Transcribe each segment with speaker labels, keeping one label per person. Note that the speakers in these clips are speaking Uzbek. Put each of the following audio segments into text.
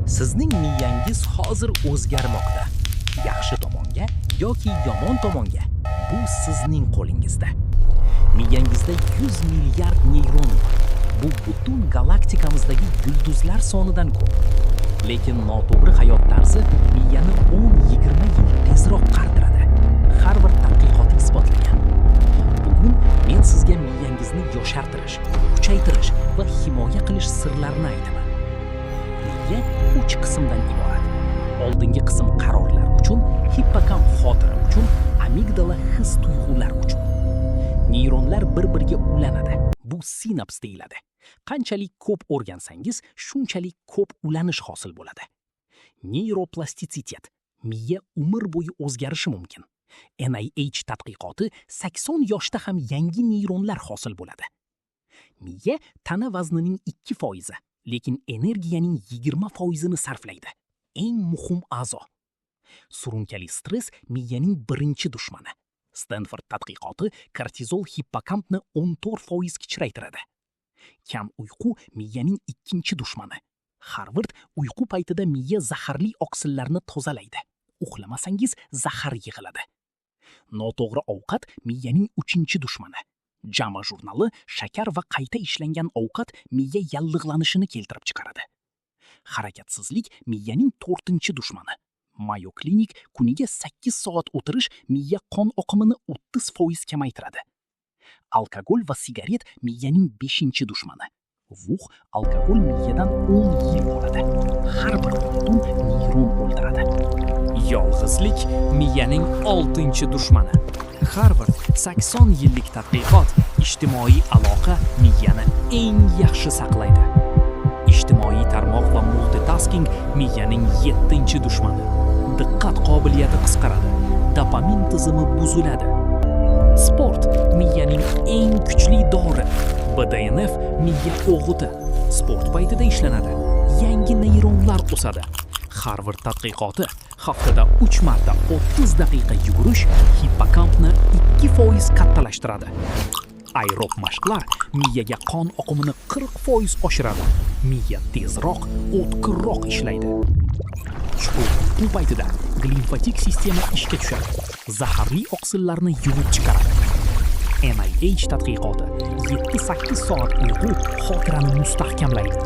Speaker 1: Sizning miyangiz hozir o'zgarmoqda. Yaxshi tomonga yoki yomon tomonga. Bu sizning qo'lingizda. Miyangizda 100 milliard neyron bor. Bu butun galaktikamizdagi yulduzlar sonidan ko'p. Lekin noto'g'ri hayot tarzi miyani 10-20 yil tezroq qaritiradi. Harvard tadqiqoti isbotlagan. Bugun men sizga miyangizni yoshartirish, kuchaytirish va himoya qilish sirlarini aytaman. Miya uch qismdan iborat. Oldingi qism qarorlar uchun, hippokamp xotira uchun, amigdala his tuyg'ular uchun. Neyronlar bir-biriga ulanadi. Bu sinaps deyiladi. Qanchalik ko'p o'rgansangiz, shunchalik ko'p ulanish hosil bo'ladi. Neyroplastisitet. Miya umr bo'yi o'zgarishi mumkin. NIH tadqiqoti: 80 yoshda ham yangi neyronlar hosil bo'ladi. Miya tana vaznining 2%, lekin energiyaning 20%ini sarflaydi. Eng muhim a'zo. Surunkali stress miyaning birinchi dushmani. Stanford tadqiqoti: kortizol hippokampni 14% kichraytiradi. Kam uyqu miyaning ikkinchi dushmani. Harvard: uyqu paytida miya zaharli oqsillarni tozalaydi. Uxlamasangiz, zahar yig'iladi. Noto'g'ri ovqat miyaning uchinchi dushmani. JAMA jurnali: shakar va qayta ishlangan ovqat miya yallig'lanishini keltirib chiqaradi. Harakatsizlik miyaning to'rtinchi dushmani. Mayo Clinic: kuniga 8 soat o'tirish miya qon oqimini 30% kamaytiradi. Alkogol va sigaret miyaning beshinchi dushmani. WHO: alkogol miyadan 10 yil oladi. Har bir qutum neyron o'ldiradi.
Speaker 2: Yolg'izlik miyaning oltinchi dushmani. Harvard 80 yillik tadqiqot: ijtimoiy aloqa miyani eng yaxshi saqlaydi. Ijtimoiy tarmoq va multitasking miyaning yettinchi dushmani. Diqqat qobiliyati qisqaradi, dopamin tizimi buziladi. Sport miyaning eng kuchli dori. BDNF miya o'g'iti. Sport paytida ishlanadi. Yangi neyronlar o'sadi. Harvard tadqiqoti: haftada 3 marta 30 daqiqa yugurish hippokampni 2% kattalashtiradi. Aerob mashqlar miyaga qon oqimini 40% oshiradi. Miya tezroq, o'tkirroq ishlaydi. Chuqur uyqu paytida glimfatik sistema ishga tushadi. Zaharli oqsillarni yuvib chiqaradi. NIH tadqiqoti: 7-8 soat uyqu xotirani mustahkamlaydi.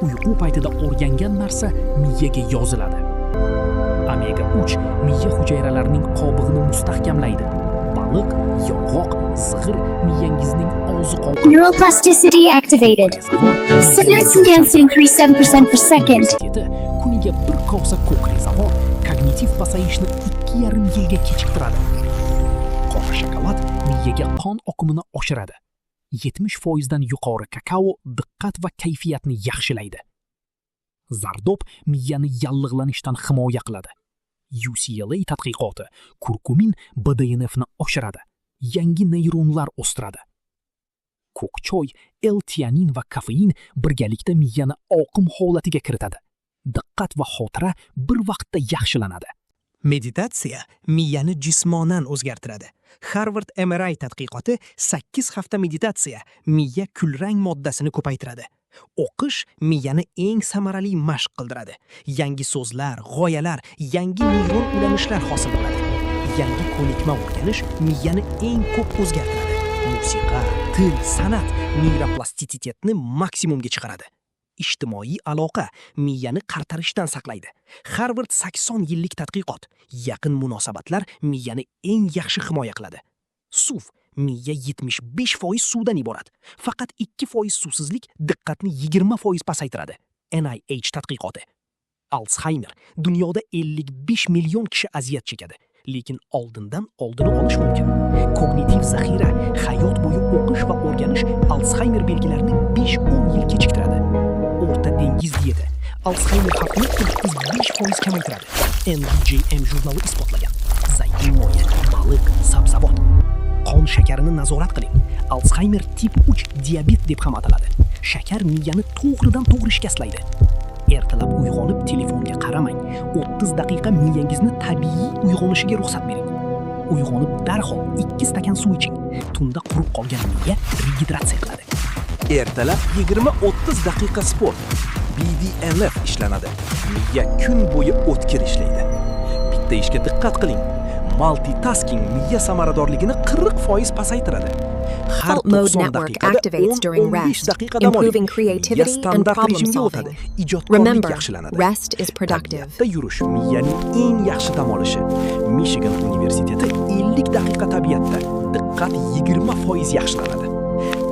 Speaker 2: Uyqu paytida o'rgangan narsa miyaga yoziladi. Omega 3 miya hujayralarining qobig'ini mustahkamlaydi. Baliq, yong'oq, zig'ir miyangizning oziq-ovqat
Speaker 3: Neuroplasticity activated. Synapse density increased 7% per second.
Speaker 1: Universiteti: kuniga bir kosa ko'k rezavor kognitiv pasayishni 2,5 yilga kechiktiradi. Qora shokolad miyaga qon oqimini oshiradi. 70% dan yuqori kakao diqqat va kayfiyatni yaxshilaydi. Zardob miyani yallig'lanishdan himoya qiladi. UCLA tadqiqoti: kurkumin BDNFni oshiradi, yangi neyronlar o'stiradi. Ko'k choy, L-tianin va kofein birgalikda miyani oqim holatiga kiritadi. Diqqat va xotira bir vaqtda yaxshilanadi.
Speaker 4: Meditatsiya miyani jismonan o'zgartiradi. Harvard MRI tadqiqoti: 8 hafta meditatsiya miya kulrang moddasini ko'paytiradi. O'qish miyani eng samarali mashq qildiradi. Yangi so'zlar, g'oyalar, yangi neyron ulanishlar hosil bo'ladi. Yangi ko'nikma o'rganish miyani eng ko'p o'zgartiradi. Musiqa, til, san'at neyroplastisitetni maksimumga chiqaradi. Ijtimoiy aloqa miyani qartarishdan saqlaydi. Harvard 80 yillik tadqiqot: yaqin munosabatlar miyani eng yaxshi himoya qiladi. Suv: miya 75% suvdan iborat. Faqat 2% suvsizlik diqqatni 20% pasaytiradi. NIH tadqiqoti. Alzhaymer: dunyoda 55 million kishi aziyat chekadi, lekin oldindan oldini olish mumkin. Kognitiv zaxira, hayot bo'yi o'qish va o'rganish Alzhaymer belgilarini 5-10 yil kechiktiradi. O'rta dengiz dieti Alzhaymer xavfini 35% kamaytiradi. NEJM jurnali isbotlagan. Zaytun moyi, baliq, sabzavot. Qon shakarini nazorat qiling. Alzhaymer tip 3 diabet deb ham ataladi. Shakar miyani to'g'ridan to'g'ri shikastlaydi. Ertalab uyg'onib telefonga qaramang. 30 daqiqa miyangizni tabiiy uyg'onishiga ruxsat bering. Uyg'onib darhol 2 stakan suv iching. Tunda qurib qolgan miya regidratsiya qiladi.
Speaker 5: Ertalab 20-30 daqiqa sport. BDNF ishlanadi. Miya kun bo'yi o'tkir ishlaydi. Bitta ishga diqqat qiling. Multitasking miya samaradorligini 40% pasaytiradi. Har
Speaker 6: Default mode
Speaker 5: 90
Speaker 6: network
Speaker 5: daqiqada
Speaker 6: activates during
Speaker 5: 10-15
Speaker 6: rest,
Speaker 5: daqiqa dam oling.
Speaker 6: improving
Speaker 5: Miya
Speaker 6: creativity and
Speaker 5: standart
Speaker 6: problem
Speaker 5: rejimga o'tadi.
Speaker 6: solving.
Speaker 5: Ijodkorlik
Speaker 6: Remember,
Speaker 5: yaxshilanadi.
Speaker 6: rest is productive.
Speaker 5: Tabiatda yurish miyaning eng yaxshi dam olishi. Michigan universiteti 50 daqiqa tabiatda diqqat 20% yaxshilanadi.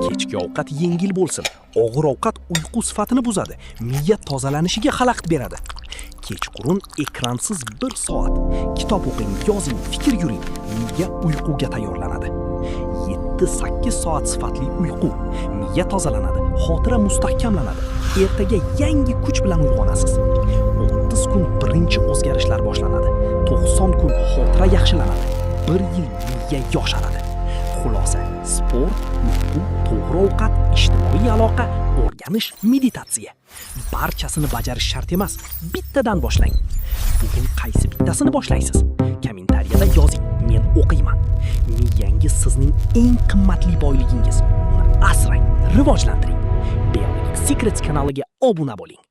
Speaker 5: Kechki ovqat yengil bo'lsin. Og'ir ovqat uyqu sifatini buzadi, miya tozalanishiga xalaqit beradi. Kechqurun ekransiz 1 soat kitob o'qing, yozing, fikr yuring, miya uyquga tayyorlanadi. 7-8 soat sifatli uyqu, miya tozalanadi, xotira mustahkamlanadi. Ertaga yangi kuch bilan uyg'onasiz. 30 kun birinchi o'zgarishlar boshlanadi. 90 kun xotira yaxshilanadi. 1 yil miya yosharadi. Xulosa: sport, uyqu, to'g'ri ovqat, ijtimoiy aloqa, o'rganish, meditatsiya. Barchasini bajarish shart emas. Bittadan boshlang. Bugun qaysi bittasini boshlaysiz? Kommentariyada yozing, men o'qiyman. Miyangiz sizning eng qimmatli boyligingiz. Uni asrang, rivojlantiring. Biologic Secrets kanaliga obuna bo'ling.